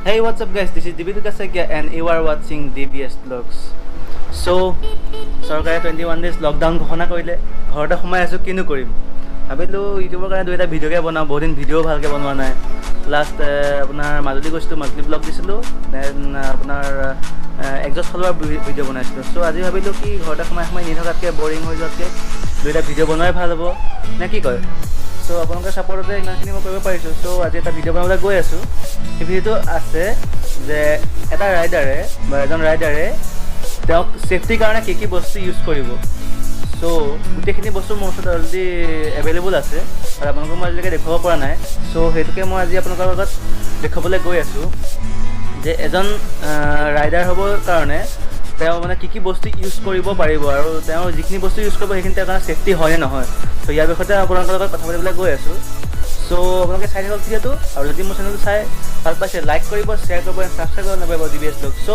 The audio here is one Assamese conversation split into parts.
Hey, what's up guys? This is Dibidika Saikia and you are watching DBS Vlogs. So, চৰকাৰে 21 ডেজ লকডাউন ঘোষণা কৰিলে। ঘৰতে সোমাই আছোঁ, কিনো কৰিম? ভাবিলোঁ ইউটিউবৰ কাৰণে দুই এটা ভিডিঅ'কে বনাওঁ। বহুত দিন ভিডিঅ' ভালকৈ বনোৱা নাই। লাষ্ট আপোনাৰ মাজুলী গৈছিলোঁ, মাজুলী ব্লগ দিছিলোঁ, then আপোনাৰ একজষ্ট চলোৱাৰ ভিডিঅ' বনাইছিলোঁ। চ' আজি ভাবিলোঁ কি ঘৰতে সোমাই সোমাই নি থকাতকৈ, বৰিং হৈ যোৱাতকৈ দুই এটা ভিডিঅ' বনোৱাই ভাল হ'ব নে কি কয়? চ' আপোনালোকৰ ছাপৰ্টতে ইমানখিনি মই কৰিব পাৰিছোঁ। চ' আজি এটা ভিডিঅ' বনাবলৈ গৈ আছোঁ। সেই ভিডিঅ'টো আছে যে এটা ৰাইডাৰে বা এজন ৰাইডাৰে তেওঁক ছেফটিৰ কাৰণে কি কি বস্তু ইউজ কৰিব। চ' গোটেইখিনি বস্তু মোৰ ওচৰত অলৰেডি এভেইলেবল আছে আৰু আপোনালোকক মই আজিলৈকে দেখুৱাব পৰা নাই। চ' সেইটোকে মই আজি আপোনালোকৰ লগত দেখুৱাবলৈ গৈ আছোঁ যে এজন ৰাইডাৰ হ'বৰ কাৰণে তেওঁ মানে কি কি বস্তু ইউজ কৰিব পাৰিব আৰু তেওঁ যিখিনি বস্তু ইউজ কৰিব, সেইখিনি তেওঁৰ কাৰণে ছেফটি হয় নে নহয়। চ' ইয়াৰ বিষয়তে আপোনালোকৰ লগত কথা পাতিবলৈ গৈ আছোঁ। চ' আপোনালোকে চাই থাকক ভিডিঅ'টো আৰু যদি মোৰ চেনেলটো চাই ভাল পাইছে, লাইক কৰিব, শ্বেয়াৰ কৰিব, ছাবস্ক্ৰাইব কৰিব নাপাব ডি বি এছ ব্লগ। চ'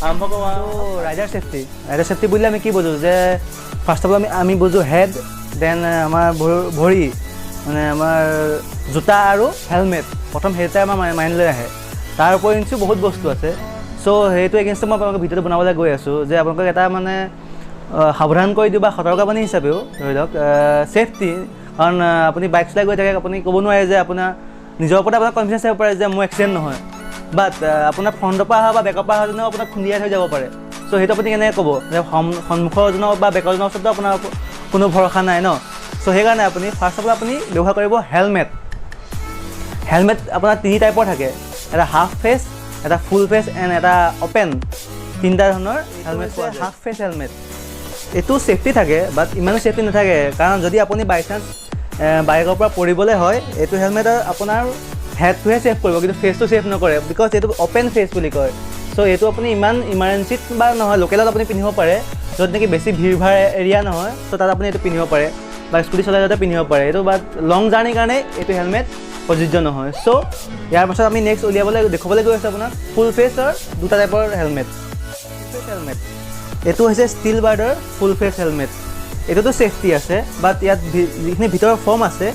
আৰম্ভ কৰোঁ। ৰাইডাৰ ছেফটি, ৰাইডাৰ ছেফটি বুলিলে আমি কি বুজোঁ যে ফাৰ্ষ্ট অফ অল আমি বুজোঁ হেড, then আমাৰ ভৰি, মানে আমাৰ জোতা আৰু হেলমেট। প্ৰথম সেইটোৱে আমাৰ মাইণ্ডলৈ আহে। তাৰ উপৰিঞ্চিও বহুত বস্তু আছে। চ' সেইটো এগেইনষ্টত মই আপোনালোকক ভিডিঅ'টো বনাবলৈ গৈ আছোঁ যে আপোনালোকক এটা মানে সাৱধান কৰি দিওঁ বা সতৰ্কবাণী হিচাপেও ধৰি লওক ছেফটি। কাৰণ আপুনি বাইক চলাই গৈ থাকে, আপুনি ক'ব নোৱাৰে যে আপোনাৰ নিজৰ ওপৰতে আপোনাৰ কনফিডেঞ্চ থাকিব পাৰে যে মোৰ এক্সিডেণ্ট নহয়, বাট আপোনাৰ ফ্ৰণ্টৰ পৰা অহা বা বেকৰ পৰা অহাজনেও আপোনাক খুন্দিয়াই থৈ যাব পাৰে। চ' সেইটো আপুনি কেনেকৈ ক'ব যে সন্মুখৰজনৰ বা বেকৰজনৰ ওচৰতো আপোনাৰ কোনো ভৰসা নাই ন? চ' সেইকাৰণে আপুনি ফাৰ্ষ্ট অফ অল আপুনি ব্যৱহাৰ কৰিব হেলমেট। হেলমেট আপোনাৰ তিনি টাইপৰ থাকে, এটা হাফ ফেচ, এটা ফুল ফেচ এণ্ড এটা অ'পেন। তিনিটা ধৰণৰ হেলমেট পোৱা যায়। হাফ ফেচ হেলমেট, এইটো ছেফটি থাকে, বাট ইমানো ছেফটি নাথাকে। কাৰণ যদি আপুনি বাই চান্স বাইকৰ পৰা পৰিবলৈ হয়, এইটো হেলমেটৰ আপোনাৰ হেডটোহে ছেভ কৰিব, কিন্তু ফেচটো ছেভ নকৰে, because এইটো অ'পেন ফেচ বুলি কয়। চ' এইটো আপুনি ইমান ইমাৰ্জেঞ্চিত বা নহয়, লোকেলত আপুনি পিন্ধিব পাৰে, য'ত নেকি বেছি ভিৰ ভাৰ এৰিয়া নহয়। চ' তাত আপুনি এইটো পিন্ধিব পাৰে বা স্কুটি চলাই যাওঁতে পিন্ধিব পাৰে এইটো। বাট লং জাৰ্ণিৰ কাৰণে এইটো হেলমেট প্ৰযোজ্য নহয়। চ' ইয়াৰ পাছত আমি নেক্সট উলিয়াবলৈ দেখুৱাবলৈ গৈ আছোঁ আপোনাক ফুল ফেচৰ দুটা টাইপৰ হেলমেট। ফেচ হেলমেট, এইটো হৈছে ষ্টিল বাৰ্ডৰ ফুল ফেচ হেলমেট। এইটোতো ছেফটি আছে, বাট ইয়াত যিখিনি ভিতৰৰ ফ'ম আছে,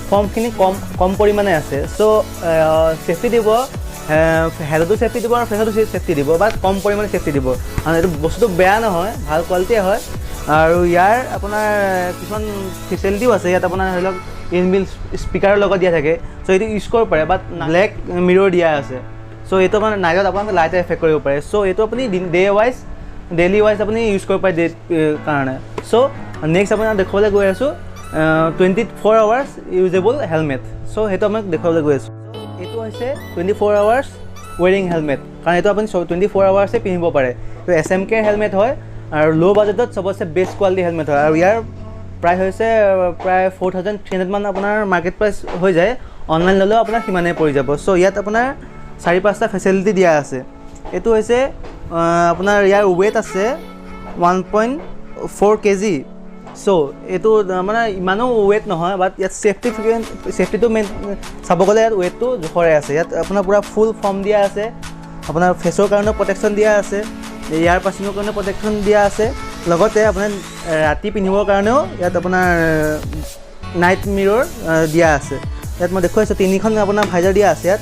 ফ'মখিনি কম কম পৰিমাণে আছে। চ' ছেফটি দিব, হেডতো ছেফটি দিব আৰু ফেচতো ছেফটি দিব, বাট কম পৰিমাণে ছেফটি দিব। কাৰণ এইটো বস্তুটো বেয়া নহয়, ভাল কোৱালিটিয়ে হয়। আৰু ইয়াৰ আপোনাৰ কিছুমান ফেচিলিটিও আছে। ইয়াত আপোনাৰ ধৰি লওক ইনবিল্ট স্পীকাৰৰ লগত দিয়া থাকে। চ' এইটো ইউজ কৰিব পাৰে, বাট ব্লেক মিৰৰ দিয়া আছে। চ' এইটো মানে নাইটত আপোনাক লাইটে এফেক্ট কৰিব পাৰে। চ' এইটো আপুনি ডে ৱাইজ, ডেইলি ৱাইজ আপুনি ইউজ কৰিব পাৰে ডে কাৰণে। চ' নেক্সট আপোনাক দেখুৱাবলৈ গৈ আছোঁ 24 hours usable helmet. So সেইটো আপোনাক দেখুৱাবলৈ গৈ আছোঁ। এইটো হৈছে 24 hours wearing helmet, কাৰণ এইটো আপুনি 24 আৱাৰ্ছে পিন্ধিব পাৰে। এইটো এছ এম কে হেলমেট হয় আৰু ল' বাজেটত চবতছে বেষ্ট কোৱালিটি হেলমেট হয়। আৰু ইয়াৰ প্ৰাইচ হৈছে প্ৰায় 4300 মান আপোনাৰ মাৰ্কেট প্ৰাইচ হৈ যায়। অনলাইন ল'লেও আপোনাৰ সিমানেই পৰি যাব। চ' ইয়াত আপোনাৰ চাৰি পাঁচটা ফেচিলিটি দিয়া আছে। এইটো হৈছে আপোনাৰ ইয়াৰ ৱেইট আছে 1.4 kg। So এইটো মানে ইমানো ৱেইট নহয়, বাট ইয়াত ছেফটিটো মেইন চাব গ'লে ইয়াত ৱেইটটো জোখৰে আছে। ইয়াত আপোনাৰ পূৰা ফুল ফ'ম দিয়া আছে, আপোনাৰ ফেচৰ কাৰণেও প্ৰটেকশ্যন দিয়া আছে, ইয়াৰ পাছিঙৰ কাৰণেও প্ৰটেকশ্যন দিয়া আছে, লগতে আপোনাৰ ৰাতি পিন্ধিবৰ কাৰণেও ইয়াত আপোনাৰ নাইট মিৰৰ দিয়া আছে। ইয়াত মই দেখুৱাইছোঁ, তিনিখন আপোনাৰ ভাইজাৰ দিয়া আছে। ইয়াত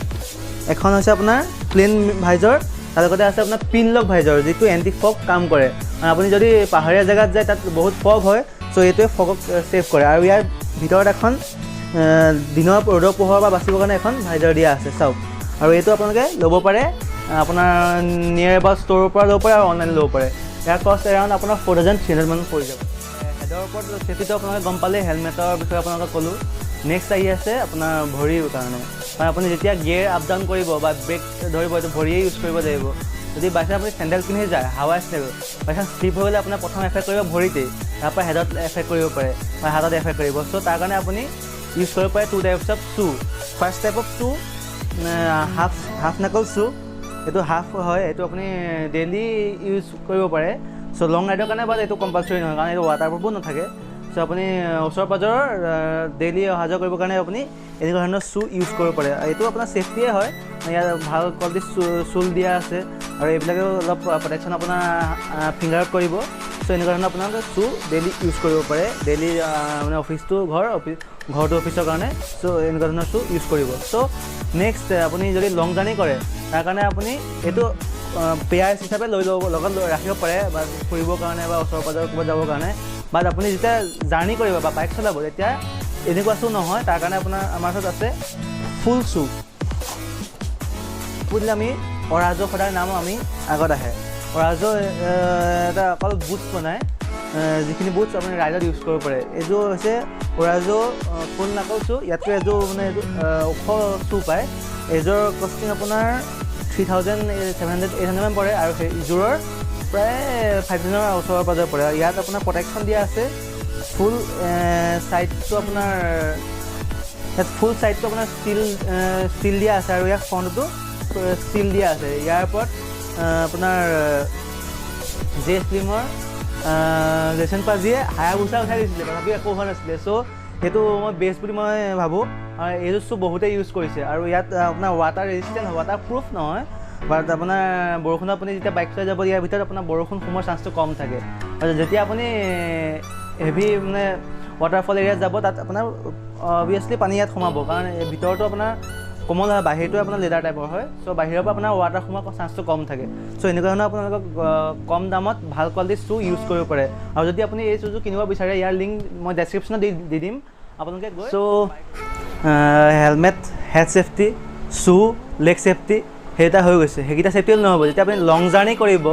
এখন হৈছে আপোনাৰ প্লেইন ভাইজৰ, তাৰ লগতে আছে আপোনাৰ পিন লক ভাইজৰ, যিটো এণ্টি ফগ কাম কৰে। আৰু আপুনি যদি পাহাৰীয়া জেগাত যায়, তাত বহুত ফগ হয়। চ' এইটোৱে ফগক ছেভ কৰে। আৰু ইয়াৰ ভিতৰত এখন দিনৰ ৰ'দৰ পোহৰৰ পৰা বাচিবৰ কাৰণে এখন ভাইজাৰ দিয়া আছে, চাওক। আৰু এইটো আপোনালোকে ল'ব পাৰে, আপোনাৰ নিয়েৰ এবাউট ষ্ট'ৰৰ পৰা ল'ব পাৰে আৰু অনলাইন ল'ব পাৰে। ইয়াৰ কষ্ট এৰাউণ্ড আপোনাৰ 4300 মান পৰি যাব। হেডৰ ওপৰত ছেফটিটো আপোনালোকে গম পালে, হেলমেটৰ বিষয়ে আপোনালোকক ক'লোঁ। নেক্সট আহি আছে আপোনাৰ ভৰিৰ কাৰণে। কাৰণ আপুনি যেতিয়া গিয়েৰ আপ ডাউন কৰিব বা ব্ৰেক ধৰিব, এইটো ভৰিয়ে ইউজ কৰিব লাগিব। যদি বাই চান্স আপুনি চেণ্ডেল পিন্ধি যায়, হাৱাই চেণ্ডেল, বাই চান্স শ্লিপ হৈ গ'লে আপোনাৰ প্ৰথম এফেক্ট কৰিব ভৰিতেই, তাৰপৰা হেডত এফেক্ট কৰিব পাৰে বা হাতত এফেক্ট কৰিব। চ' তাৰ কাৰণে আপুনি ইউজ কৰিব পাৰে two types of shoe. First type of shoe, half knuckle shoe. এইটো হাফ হয়, এইটো আপুনি ডেইলি ইউজ কৰিব পাৰে। চ' লং ৰাইডৰ কাৰণে, বাট এইটো কম্পালচৰি নহয়, কাৰণ এইটো ৱাটাৰপ্ৰুফো নাথাকে। চ' আপুনি ওচৰ পাজৰৰ ডেইলি অহা যোৱা কৰিবৰ কাৰণে আপুনি এনেকুৱা ধৰণৰ শ্বু ইউজ কৰিব পাৰে। এইটো আপোনাৰ ছেফটিয়ে হয়। ইয়াত ভাল কোৱালিটিৰ চুল দিয়া আছে আৰু এইবিলাকেও অলপ প্ৰটেকশ্যন আপোনাৰ ফিংগাৰত কৰিব। চ' এনেকুৱা ধৰণৰ আপোনালোকে শ্বু ডেইলি ইউজ কৰিব পাৰে, ডেইলি মানে অফিচটো ঘৰ, অফিচ ঘৰটো অফিচৰ কাৰণে। চ' এনেকুৱা ধৰণৰ শ্বু ইউজ কৰিব। চ' নেক্সট আপুনি যদি লং জাৰ্ণি কৰে, তাৰ কাৰণে আপুনি এইটো পেয়াৰ্ছ হিচাপে লৈ ল'ব, লগত লৈ ৰাখিব পাৰে বা ফুৰিবৰ কাৰণে বা ওচৰ পাজৰ ক'ৰবাত যাবৰ কাৰণে। বাট আপুনি যেতিয়া জাৰ্ণি কৰিব বা বাইক চলাব, তেতিয়া এনেকুৱা শ্বু নহয়। তাৰ কাৰণে আপোনাৰ আমাৰ ওচৰত আছে ফুল শ্বু। বুলিলে আমি অৰাজো সদায় নাম আমি আগত আহে। অৰাজো এটা অকল বুটছ বনায়, যিখিনি বুটছ আপুনি ৰাইডত ইউজ কৰিব পাৰে। এইযোৰ হৈছে অৰাজো ফুল নাকল শ্বু। ইয়াতকৈ এযোৰ মানে এইটো ওখ শ্বু পায়। এইযোৰৰ কষ্টিং আপোনাৰ 3700, 800মান পৰে আৰু সেই ইযোৰৰ প্ৰায় 5000ৰ ওচৰৰ পাজৰে পৰে। আৰু ইয়াত আপোনাৰ প্ৰটেকশ্যন দিয়া আছে ফুল ছাইডটো আপোনাৰ, ইয়াত ফুল ছাইডটো আপোনাৰ ষ্টিল দিয়া আছে আৰু ইয়াৰ ফ্ৰণ্টটো ষ্টিল দিয়া আছে। ইয়াৰ ওপৰত আপোনাৰ জে ফিল্মৰ জেচন পাজিয়ে হায়াবুচা উঠাই দিছিলে, তথাপিও একো হোৱা নাছিলে। চ' সেইটো মই বেষ্ট বুলি মই ভাবোঁ আৰু এইযোৰ শ্বু বহুতে ইউজ কৰিছে। আৰু ইয়াত আপোনাৰ ৱাটাৰ ৰেজিষ্টেণ্ট হয়, ৱাটাৰ প্ৰুফ নহয়, বাট আপোনাৰ বৰষুণত আপুনি যেতিয়া বাইক চলাই যাব, ইয়াৰ ভিতৰত আপোনাৰ বৰষুণ সোমোৱাৰ চান্সটো কম থাকে। আৰু যেতিয়া আপুনি হেভি মানে ৱাটাৰফল এৰিয়াত যাব, তাত আপোনাৰ অভিয়াছলি পানী ইয়াত সোমাব, কাৰণ এই ভিতৰটো আপোনাৰ কোমল হয়, বাহিৰটো আপোনাৰ লেডাৰ টাইপৰ হয়। চ' বাহিৰৰ পৰা আপোনাৰ ৱাটাৰ সোমোৱাৰ চান্সটো কম থাকে। চ' এনেকুৱা ধৰণৰ আপোনালোকক কম দামত ভাল কোৱালিটিৰ শ্বু ইউজ কৰিব পাৰে। আৰু যদি আপুনি এই শ্বুযোৰ কিনিব বিচাৰে, ইয়াৰ লিংক মই ডেছক্ৰিপশ্যনত দি দি দিম, আপোনালোকে গৈ। So' helmet, head safety, shoe, leg safety সেইটা হৈ গৈছে। সেইকেইটা ছেফটি হ'লে নহ'ব। যেতিয়া আপুনি লং জাৰ্ণি কৰিব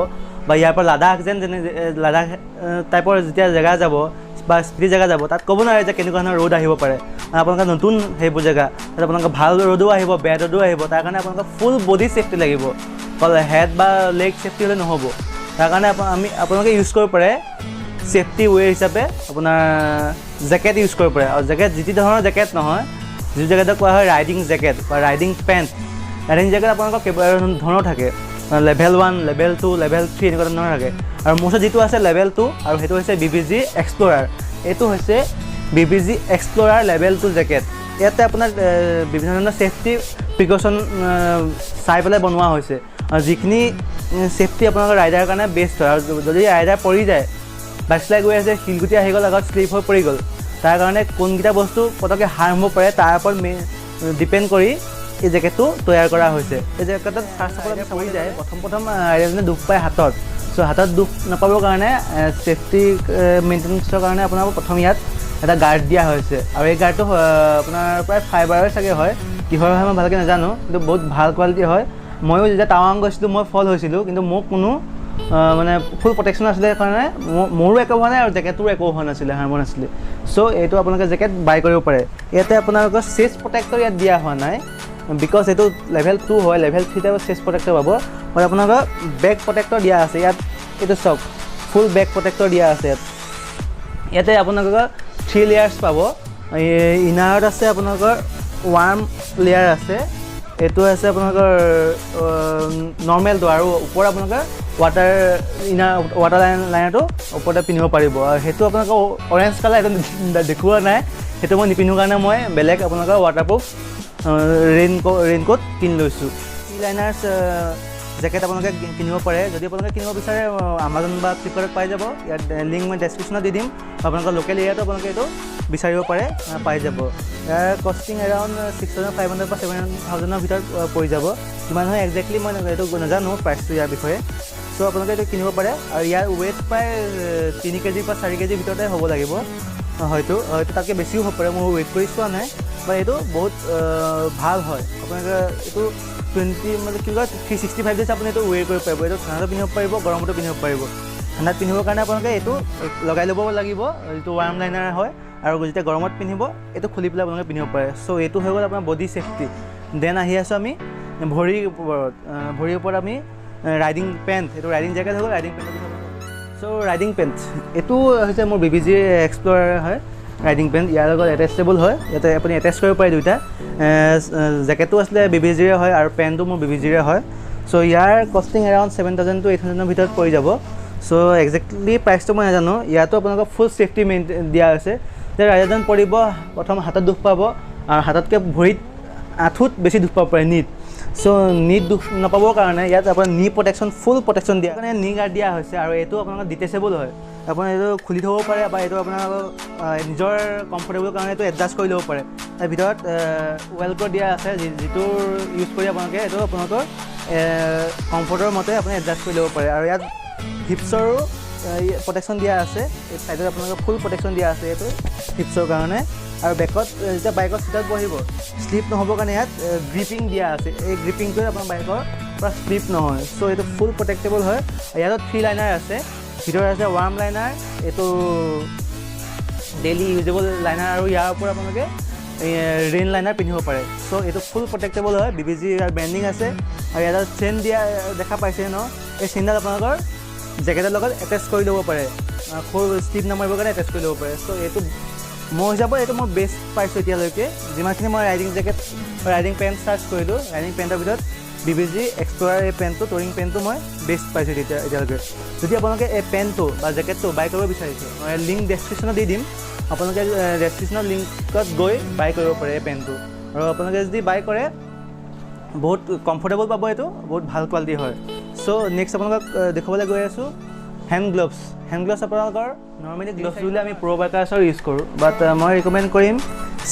বা ইয়াৰ পৰা লাডাখ যেন যেনে লাডাখ টাইপৰ যেতিয়া জেগা যাব বা স্পীড জেগা যাব, তাত ক'ব নোৱাৰে যে কেনেকুৱা ধৰণৰ ৰ'দ আহিব পাৰে। আপোনালোকে নতুন সেইবোৰ জেগা, তাত আপোনালোকৰ ভাল ৰ'দো আহিব, বেয়া ৰ'দো আহিব। তাৰ কাৰণে আপোনালোকৰ ফুল বডি ছেফটি লাগিব, অকল হেড বা লেগ ছেফটি হ'লে নহ'ব। তাৰ কাৰণে আমি আপোনালোকে ইউজ কৰিব পাৰে ছেফটি ৱেৰ হিচাপে আপোনাৰ জেকেট ইউজ কৰিব পাৰে। আৰু জেকেট যি টি ধৰণৰ জেকেট নহয়, যিটো জেকেটক কোৱা হয় ৰাইডিং জেকেট বা ৰাইডিং পেণ্ট। ৰাইডিং জেকেট আপোনালোকৰ কেইবা ধৰণৰ থাকে, লেভেল 1, লেভেল 2, লেভেল 3 এনেকুৱা ধৰণৰ থাকে। আৰু মোৰ ওচৰত যিটো আছে লেভেল 2 আৰু সেইটো হৈছে বিবিজি এক্সপ্ল'ৰাৰ। এইটো হৈছে বিবিজি এক্সপ্ল'ৰাৰ লেভেল 2 জেকেট। ইয়াতে আপোনাৰ বিভিন্ন ধৰণৰ ছেফটি প্ৰিকশ্যন চাই পেলাই বনোৱা হৈছে আৰু যিখিনি ছেফটি আপোনালোকৰ ৰাইডাৰৰ কাৰণে বেষ্ট হয়। আৰু যদি ৰাইডাৰ পৰি যায়, বাইক চলাই গৈ আছে, শিলগুটি আহি গ'ল আগত, শ্লিপ হৈ পৰি গ'ল, তাৰ কাৰণে কোনকেইটা বস্তু পটককৈ হাৰ্ম হ'ব পাৰে, তাৰ ওপৰত ডিপেণ্ড কৰি এই জেকেটটো তৈয়াৰ কৰা হৈছে। এই জেকেটত ফাৰ্ষ্ট অফ অল পৰি যায়, প্ৰথম প্ৰথম ৰাইডাৰজনে দুখ পায় হাতত। চ' হাতত দুখ নাপাবৰ কাৰণে, ছেফটি মেইনটেনেঞ্চৰ কাৰণে আপোনাৰ প্ৰথম ইয়াত এটা গাৰ্ড দিয়া হৈছে। আৰু এই গাৰ্ডটো আপোনাৰ প্ৰায় ফাইবাৰৰ চাগে হয়, কিহৰ হয় মই ভালকৈ নাজানো, কিন্তু বহুত ভাল কোৱালিটি হয়। ময়ো যেতিয়া টাৱাং গৈছিলোঁ, মই ফল হৈছিলোঁ, কিন্তু মোক কোনো মানে ফুল প্ৰটেকশ্যন আছিলে কাৰণে মোৰো একো হোৱা নাই আৰু জেকেটটোৰো একো হোৱা নাছিলে, হাৰ্ম হোৱা নাছিলে। চ' এইটো আপোনালোকে জেকেট বাই কৰিব পাৰে। ইয়াতে আপোনালোকৰ চেষ্ট প্ৰটেক্টৰ ইয়াত দিয়া হোৱা নাই, because এইটো লেভেল 2 হয়। লেভেল 3তে চেষ্ট প্ৰটেক্টৰ পাব। আৰু আপোনালোকৰ বেক প্ৰটেক্টৰ দিয়া আছে ইয়াত। এইটো চাওক, ফুল বেক প্ৰটেক্টৰ দিয়া আছে ইয়াত। ইয়াতে আপোনালোকৰ থ্ৰী লেয়াৰ্ছ পাব। এই ইনাৰত আছে আপোনালোকৰ ৱাৰ্ম লেয়াৰ আছে, এইটো আছে আপোনালোকৰ নৰ্মেলটো আৰু ওপৰত আপোনালোকৰ ৱাটাৰ ইনাৰ ৱাটাৰ লাইনাৰটো ওপৰতে পিন্ধিব পাৰিব। আৰু সেইটো আপোনালোকৰ অৰেঞ্জ কালাৰ, এইটো দেখুওৱা নাই। সেইটো মই নিপিন্ধো কাৰণে মই বেলেগ আপোনালোকৰ ৱাটাৰপ্ৰুফ ৰেইনকোট কিনি লৈছোঁ। থ্ৰী লাইনাৰ্ছ জেকেট আপোনালোকে কিনিব পাৰে। যদি আপোনালোকে কিনিব বিচাৰে, আমাজন বা ফ্লিপকাৰ্টত পাই যাব। ইয়াত লিংক মই ডেছক্ৰিপশ্যনত দি দিম। আপোনালোকৰ লোকেল এৰিয়াতো আপোনালোকে এইটো বিচাৰিব পাৰে, পাই যাব। ইয়াৰ কষ্টিং এৰাউণ্ড 6500 বা 7000ৰ ভিতৰত পৰি যাব। কিমান হয় একজেক্টলি মই এইটো নাজানো প্ৰাইচটো ইয়াৰ বিষয়ে। চ' আপোনালোকে এইটো কিনিব পাৰে। আৰু ইয়াৰ ৱেইট প্ৰায় 3 কেজিৰ পৰা 4 কেজিৰ ভিতৰতে হ'ব লাগিব, হয়তো হয়তো তাতকৈ বেছিও হ'ব পাৰে, মই ৱেইট কৰি চোৱা নাই। বা এইটো বহুত ভাল হয়। আপোনালোকে এইটো 20 মানে কি কয় 365 ডেজ আপুনি এইটো ৱেৰ কৰিব পাৰিব। এইটো ঠাণ্ডাতো পিন্ধিব পাৰিব, গৰমতো পিন্ধিব পাৰিব। ঠাণ্ডাত পিন্ধিবৰ কাৰণে আপোনালোকে এইটো লগাই ল'ব লাগিব, যিটো ৱাৰ্ম লাইনাৰ হয়, আৰু যেতিয়া গৰমত পিন্ধিব, এইটো খুলি পেলাই আপোনালোকে পিন্ধিব পাৰে। চ' এইটো হৈ গ'ল আপোনাৰ বডি ছেফটি। Then আহি আছোঁ আমি ভৰিৰ ওপৰত। ভৰিৰ ওপৰত আমি ৰাইডিং পেণ্ট, এইটো ৰাইডিং জেকেট হৈ গ'ল, ৰাইডিং পেণ্টৰ বিষয়ে। চ' ৰাইডিং পেণ্ট এইটো হৈছে মোৰ বিবিজি এক্সপ্ল'ৰাৰ হয় ৰাইডিং পেণ্ট। ইয়াৰ লগত এটেচেবল হয়, ইয়াতে আপুনি এটেচ কৰিব পাৰে দুইটা। জেকেটটো আছিলে বিবিজিৰে হয় আৰু পেণ্টটো মোৰ বিবিজিৰে হয়। চ' ইয়াৰ কষ্টিং এৰাউণ্ড 7000 টু 8000ৰ ভিতৰত পৰি যাব। চ' একজেক্টলি প্ৰাইচটো মই নাজানো। ইয়াতো আপোনালোকৰ ফুল ছেফটি মেইনটেইন দিয়া হৈছে যে ৰাইডাৰজন পৰিব, প্ৰথম হাতত দুখ পাব আৰু হাততকৈ ভৰিত আঁঠুত বেছি দুখ পাব পাৰে, নীত। চ' নীত দুখ নাপাবৰ কাৰণে ইয়াত আপোনাৰ নী প্ৰটেকশ্যন, ফুল প্ৰটেকশ্যন দিয়া কাৰণে নী গাৰ্ড দিয়া হৈছে। আৰু এইটো আপোনালোকৰ ডিটেচেবল হয়। আপোনাৰ এইটো খুলি থ'ব পাৰে বা এইটো আপোনালোকৰ নিজৰ কমফৰ্টেবল কাৰণে এইটো এডজাষ্ট কৰি ল'ব পাৰে। তাৰ ভিতৰত ৱেলক্ৰ' দিয়া আছে, যিটোৰ ইউজ কৰি আপোনালোকে এইটো আপোনালোকৰ কমফৰ্টৰ মতে আপুনি এডজাষ্ট কৰি ল'ব পাৰে। আৰু ইয়াত হিপছৰো প্ৰটেকশ্যন দিয়া আছে। এই ছাইডত আপোনালোকৰ ফুল প্ৰটেকশ্যন দিয়া আছে এইটো হিপছৰ কাৰণে। আৰু বেকত যেতিয়া বাইকৰ চিটত বহিব, শ্লিপ নহ'বৰ কাৰণে ইয়াত গ্ৰিপিং দিয়া আছে। এই গ্ৰিপিংটোৱে আপোনাৰ বাইকৰ পৰা শ্লিপ নহয়। চ' এইটো ফুল প্ৰটেক্টেবল হয়। ইয়াতো থ্ৰী লাইনাৰ আছে। ভিতৰত আছে ৱাৰ্ম লাইনাৰ, এইটো ডেইলি ইউজেবল লাইনাৰ আৰু ইয়াৰ ওপৰত আপোনালোকে ৰেইন লাইনাৰ পিন্ধিব পাৰে। চ' এইটো ফুল প্ৰটেক্টেবল হয়। বিবিজি ইয়াৰ ব্ৰেণ্ডিং আছে আৰু ইয়াত চেইন দিয়া দেখা পাইছে ন? এই চেইনডাল আপোনালোকৰ জেকেটৰ লগত এটেচ কৰি ল'ব পাৰে, সৰু শ্লিপ নামাৰিবৰ কাৰণে এটেচ কৰি ল'ব পাৰে। চ' এইটো মোৰ হিচাপত এইটো মই বেষ্ট পাইছোঁ এতিয়ালৈকে। যিমানখিনি মই riding jacket, riding pant search কৰিলোঁ, ৰাইডিং পেণ্টৰ ভিতৰত বিবিজি এক্সপ্ল'ৰাৰ এই পেণ্টটো, টুৰিং পেণ্টটো মই বেষ্ট পাইছোঁ তেতিয়া এতিয়ালৈকে। যদি আপোনালোকে এই পেণ্টটো বা জেকেটটো বাই কৰিব বিচাৰিছে, মই লিংক ডেছক্ৰিপশ্যনত দি দিম। আপোনালোকে ডেছক্ৰিপশ্যনৰ লিংকত গৈ বাই কৰিব পাৰে এই পেণ্টটো। আৰু আপোনালোকে যদি বাই কৰে, বহুত কমফৰ্টেবল পাব, এইটো বহুত ভাল কোৱালিটি হয়। চ' নেক্সট আপোনালোকক দেখুৱাবলৈ গৈ আছোঁ হেণ্ড গ্ল'ভছ। হেণ্ড গ্ল'ভছ আপোনালোকৰ নৰ্মেলি গ্ল'ভছ বুলিলে আমি প্ৰ' বাইকাৰ্ছৰ ইউজ কৰোঁ, বাট মই ৰিকমেণ্ড কৰিম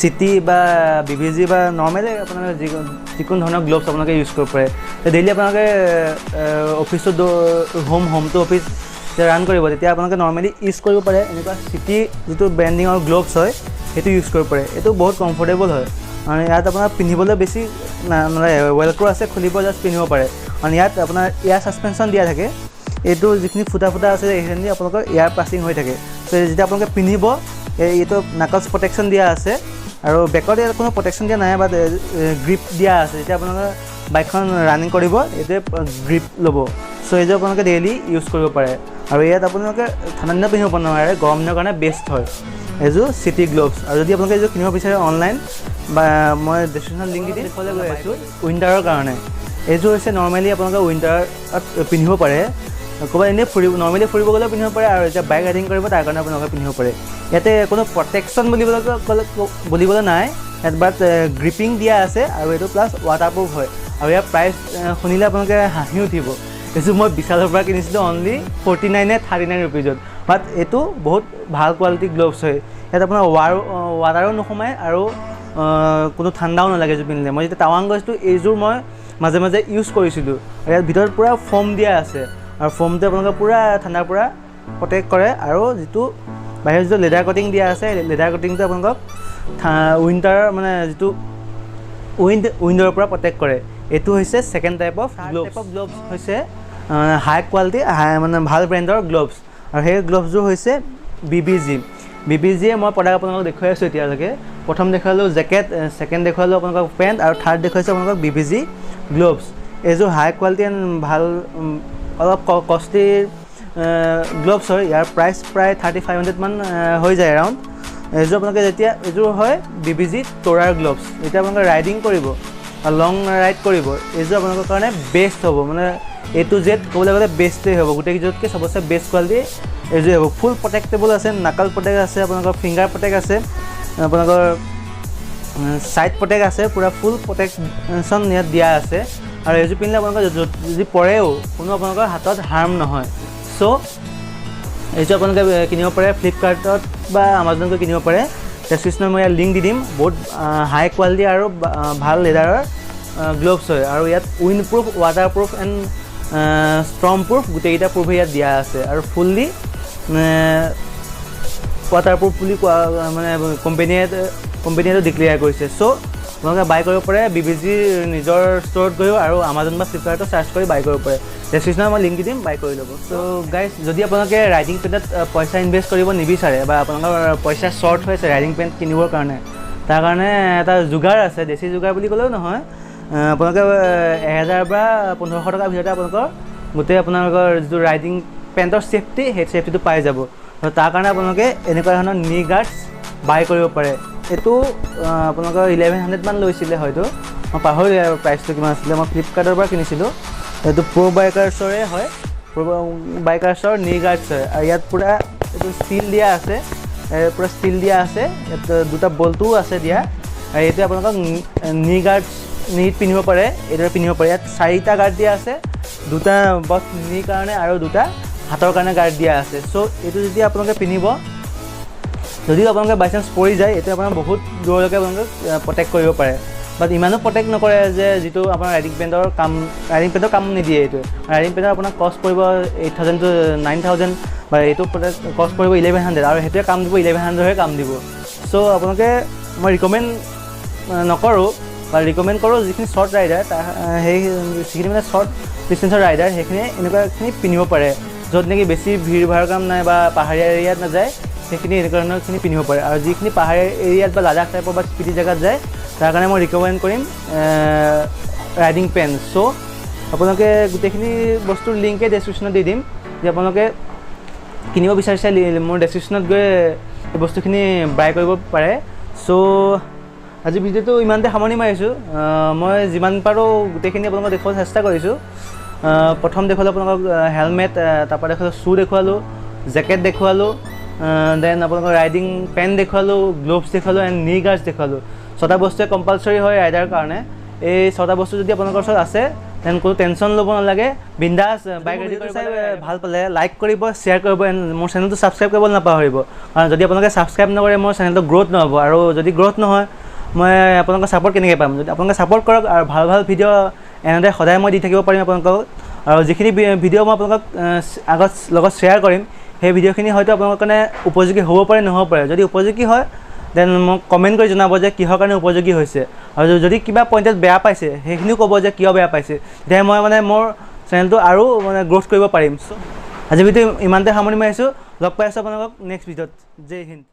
চিটি বা বিবিজি বা নৰ্মেলি আপোনালোকে যিকোনো ধৰণৰ গ্ল'ভছ আপোনালোকে ইউজ কৰিব পাৰে। ডেইলি আপোনালোকে অফিচত, হোম টু অফিচ যেতিয়া ৰান কৰিব, তেতিয়া আপোনালোকে নৰ্মেলি ইউজ কৰিব পাৰে। এনেকুৱা চিটি যিটো ব্ৰেণ্ডিঙৰ গ্ল'ভছ হয়, সেইটো ইউজ কৰিব পাৰে। এইটো বহুত কমফৰ্টেবল হয় আৰু ইয়াত আপোনাৰ পিন্ধিবলৈ বেছি নালাগে। ৱেলক্ৰ' আছে, খুলিব, জাষ্ট পিন্ধিব পাৰে। কাৰণ ইয়াত আপোনাৰ এয়াৰ ছাছপেনশ্যন দিয়া থাকে। এইটো যিখিনি ফুটা ফুটা আছে, এইখিনি আপোনালোকৰ এয়াৰ পাছিং হৈ থাকে। চ' যেতিয়া আপোনালোকে পিন্ধিব, এইটো নাকলছ প্ৰটেকশ্যন দিয়া আছে আৰু বেকত ইয়াত কোনো প্ৰটেকশ্যন দিয়া নাই, বাট গ্ৰিপ দিয়া আছে। যেতিয়া আপোনালোকে বাইকখন ৰানিং কৰিব, এইটোৱে গ্ৰিপ ল'ব। চ' এইযোৰ আপোনালোকে ডেইলি ইউজ কৰিব পাৰে আৰু ইয়াত আপোনালোকে ঠাণ্ডা দিনত পিন্ধিব নোৱাৰে, গৰম দিনৰ কাৰণে বেষ্ট হয় এইযোৰ চিটি গ্ল'ভছ। আৰু যদি আপোনালোকে এইযোৰ কিনিব বিচাৰে অনলাইন বা মই ডেছক্ৰিপশ্যনত লিংক দি দিম। গৈ আছোঁ উইণ্টাৰৰ কাৰণে। এইযোৰ হৈছে নৰ্মেলি আপোনালোকে উইণ্টাৰত পিন্ধিব পাৰে, ক'ৰবাত এনেই ফুৰিব, নৰ্মেলি ফুৰিব গ'লেও পিন্ধিব পাৰে আৰু যেতিয়া বাইক ৰাইডিং কৰিব, তাৰ কাৰণে আপোনালোকে পিন্ধিব পাৰে। ইয়াতে কোনো প্ৰটেকশ্যন বুলিবলৈ ক'লে বুলিবলৈ নাই ইয়াত, বাট গ্ৰিপিং দিয়া আছে আৰু এইটো প্লাছ ৱাটাৰপ্ৰুফ হয়। আৰু ইয়াৰ প্ৰাইচ শুনিলে আপোনালোকে হাঁহি উঠিব। এইযোৰ মই বিশালৰ পৰা কিনিছিলোঁ অনলি 49 নে 39 ৰুপিজত। বাট এইটো বহুত ভাল কোৱালিটি গ্ল'ভছ হয়। ইয়াত আপোনাৰ ৱাটাৰো নোসোমায় আৰু কোনো ঠাণ্ডাও নালাগে এইযোৰ পিন্ধিলে। মই যেতিয়া টাৱাং গৈছিলোঁ, এইযোৰ মই মাজে মাজে ইউজ কৰিছিলোঁ। আৰু ইয়াত ভিতৰত পূৰা ফ'ম দিয়া আছে আৰু ফ'মটোৱে আপোনালোকে পূৰা ঠাণ্ডাৰ পৰা প্ৰটেক্ট কৰে। আৰু যিটো বাহিৰত যিটো লেডাৰ কটিং দিয়া আছে, লেডাৰ কটিংটো আপোনালোকক উইণ্টাৰ মানে যিটো উইণ্ডৰ পৰা প্ৰটেক্ট কৰে। এইটো হৈছে second type of gloves হৈছে হাই কোৱালিটি, হাই মানে ভাল ব্ৰেণ্ডৰ গ্ল'ভছ আৰু সেই গ্ল'ভছযোৰ হৈছে বিবিজি। বিবিজিয়ে মই প্ৰডাক্ট আপোনালোকক দেখুৱাই আছোঁ এতিয়ালৈকে। প্ৰথম দেখুৱালোঁ জেকেট, ছেকেণ্ড দেখুৱালোঁ আপোনালোকক পেণ্ট আৰু থাৰ্ড দেখুৱাইছোঁ আপোনালোকক বিবিজি গ্ল'ভছ। এইযোৰ হাই কোৱালিটি এণ্ড ভাল, অলপ কষ্টলি গ্ল'ভছ হয়। ইয়াৰ প্ৰাইচ প্ৰায় 3500 মান হৈ যায় এৰাউণ্ড। এইযোৰ আপোনালোকে যেতিয়া, এইযোৰ হয় বিবিজি ট'ৰাৰ গ্ল'ভছ। যেতিয়া আপোনালোকে ৰাইডিং কৰিব, লং ৰাইড কৰিব, এইযোৰ আপোনালোকৰ কাৰণে বেষ্ট হ'ব। মানে এ টু জেড ক'বলৈ গ'লে বেষ্টেই হ'ব। গোটেইকেইযোৰতকৈ চবতছে বেষ্ট কোৱালিটি এইযোৰে হ'ব। ফুল প্ৰটেক্টেবল আছে, নাকাল প্ৰটেক্ট আছে, আপোনালোকৰ ফিংগাৰ প্ৰটেক্ট আছে, আপোনালোকৰ ছাইড প্ৰটেক্ট আছে, পূৰা ফুল প্ৰটেকশ্যন ইয়াত দিয়া আছে। আৰু এইযোৰ পিন্ধিলে আপোনালোকৰ যদি পৰেও, কোনো আপোনালোকৰ হাতত হাৰ্ম নহয়। চ' এইযোৰ আপোনালোকে কিনিব পাৰে ফ্লিপকাৰ্টত বা আমাজনত গৈ কিনিব পাৰে। ডেছক্ৰিপশ্যনত মই ইয়াৰ লিংক দি দিম। বহুত হাই কোৱালিটি আৰু ভাল লেডাৰৰ গ্ল'ভছ হয় আৰু ইয়াত wind proof, water proof and storm proof, গোটেইকেইটা প্ৰুফ ইয়াত দিয়া আছে। আৰু ফুল্লি ৱাটাৰ প্ৰুফ বুলি কোৱা মানে কোম্পেনীয়ে ডিক্লেয়াৰ কৰিছে। চ' আপোনালোকে বাই কৰিব পাৰে বিবিজিৰ নিজৰ ষ্ট'ৰত গৈও আৰু আমাজন বা ফ্লিপকাৰ্টত চাৰ্চ কৰি বাই কৰিব পাৰে। ডেছক্ৰিপশ্যনত মই লিংক দি দিম, বাই কৰি ল'ব। চ' গাইজ, যদি আপোনালোকে ৰাইডিং পেণ্টত পইচা ইনভেষ্ট কৰিব নিবিচাৰে বা আপোনালোকৰ পইচা শ্বৰ্ট হৈ আছে ৰাইডিং পেণ্ট কিনিবৰ কাৰণে, তাৰ কাৰণে এটা যোগাৰ আছে। দেশী যোগাৰ বুলি ক'লেও নহয়, আপোনালোকে 1000 পৰা 1500 টকাৰ ভিতৰতে আপোনালোকৰ গোটেই আপোনালোকৰ যিটো ৰাইডিং পেণ্টৰ ছেফটি, সেই ছেফটিটো পাই যাব। আৰু তাৰ কাৰণে আপোনালোকে এনেকুৱা ধৰণৰ নি গাৰ্ডছ বাই কৰিব পাৰে। এইটো আপোনালোকৰ 1100 মান লৈছিলে হয়তো, মই পাহৰিলোঁ আৰু প্ৰাইচটো কিমান আছিলে। মই ফ্লিপকাৰ্টৰ পৰা কিনিছিলোঁ। এইটো প্ৰ' বাইকাৰ্ছৰে হয়, প্ৰ' বাইকাৰ্ছৰ নি গাৰ্ডছ হয়। আৰু ইয়াত পূৰা এইটো ষ্টীল দিয়া আছে, পূৰা ষ্টীল দিয়া আছে। ইয়াত দুটা বল্টুও আছে দিয়া। আৰু এইটো আপোনালোকক নি গাৰ্ডছ নিত পিন্ধিব পাৰে, এইদৰে পিন্ধিব পাৰে। ইয়াত চাৰিটা গাৰ্ড দিয়া আছে, দুটা বথ নিৰ কাৰণে আৰু দুটা হাতৰ কাৰণে গাৰ্ড দিয়া আছে। চ' এইটো যদি আপোনালোকে পিন্ধিব, যদিও আপোনালোকে বাই চান্স পৰি যায়, এইটো আপোনাৰ বহুত দূৰলৈকে আপোনালোকে প্ৰটেক্ট কৰিব পাৰে। বাট ইমানো প্ৰটেক্ট নকৰে যে যিটো আপোনাৰ ৰাইডিং পেণ্টৰ কাম, ৰাইডিং পেণ্টৰ কাম নিদিয়ে এইটোৱে। ৰাইডিং পেণ্টৰ আপোনাৰ কষ্ট পৰিব 8000 টু 9000 বা এইটো কষ্ট পৰিব 1100 আৰু সেইটোৱে কাম দিব, 1100হে কাম দিব। চ' আপোনালোকে মই ৰিকমেণ্ড নকৰোঁ বা ৰিকমেণ্ড কৰোঁ, যিখিনি শ্বৰ্ট ৰাইডাৰ, তাৰ সেই যিখিনি মানে শ্বৰ্ট ডিষ্টেঞ্চৰ ৰাইডাৰ, সেইখিনিয়ে এনেকুৱাখিনি পিন্ধিব পাৰে। য'ত নেকি বেছি ভিৰ ভাৰ কাম নাই বা পাহাৰীয়া এৰিয়াত নাযায়, সেইখিনি এনেকুৱা ধৰণৰখিনি পিন্ধিব পাৰে। আৰু যিখিনি পাহাৰীয়া এৰিয়াত বা লাডাখ টাইপৰ বা স্পিতি জেগাত যায়, তাৰ কাৰণে মই ৰিকমেণ্ড কৰিম ৰাইডিং পেণ্ট। চ' আপোনালোকে গোটেইখিনি বস্তুৰ লিংকে ডেছক্ৰিপশ্যনত দি দিম যে আপোনালোকে কিনিব বিচাৰিছে, মোৰ ডেছক্ৰিপশ্যনত গৈ এই বস্তুখিনি বাই কৰিব পাৰে। চ' আজি ভিডিঅ'টো ইমানতে সামৰণি মাৰিছোঁ। মই যিমান পাৰোঁ গোটেইখিনি আপোনালোকক দেখুৱাব চেষ্টা কৰিছোঁ। প্ৰথম দেখুৱালোঁ আপোনালোকক হেলমেট, তাৰপৰা দেখুৱালোঁ শ্বু, দেখুৱালোঁ জেকেট, দেখুৱালোঁ then আপোনালোকৰ ৰাইডিং পেণ্ট দেখুৱালোঁ, গ্ল'ভছ দেখুৱালোঁ এণ্ড নি গাৰ্ডছ দেখুৱালোঁ। ছটা বস্তুৱে কম্পালচৰি হয় ৰাইডাৰৰ কাৰণে। এই ছটা বস্তু যদি আপোনালোকৰ ওচৰত আছে, then কোনো টেনশ্যন ল'ব নালাগে, বিন্দাছ বাইক ৰাইডিং কৰি চাই ভাল পালে লাইক কৰিব, শ্বেয়াৰ কৰিব এণ্ড মোৰ চেনেলটো ছাবস্ক্ৰাইব কৰিব নাপাহৰিব। কাৰণ যদি আপোনালোকে ছাবস্ক্ৰাইব নকৰে, মোৰ চেনেলটো গ্ৰ'থ নহ'ব আৰু যদি গ্ৰ'থ নহয়, মই আপোনালোকৰ ছাপৰ্ট কেনেকৈ পাম? যদি আপোনালোকে ছাপৰ্ট কৰক আৰু ভাল ভাল ভিডিঅ' এনেদৰে সদায় মই দি থাকিব পাৰিম আপোনালোকক। আৰু যিখিনি ভিডিঅ' মই আপোনালোকক আগত লগত শ্বেয়াৰ কৰিম, সেই ভিডিঅ'খিনি হয়তো আপোনালোকৰ কাৰণে উপযোগী হ'ব পাৰে, নহ'ব পাৰে। যদি উপযোগী হয়, then মোক কমেণ্ট কৰি জনাব যে কিহৰ কাৰণে উপযোগী হৈছে আৰু যদি কিবা পইণ্টত বেয়া পাইছে, সেইখিনিও ক'ব যে কিয় বেয়া পাইছে। তেতিয়া মই মানে মোৰ চেনেলটো আৰু মানে গ্ৰ'থ কৰিব পাৰিম। চ' আজি ভিডিঅ' ইমানতে সামৰণি মাৰিছোঁ। লগ পাই আছোঁ আপোনালোকক নেক্সট ভিডিঅ'ত। জয় হিন্দ।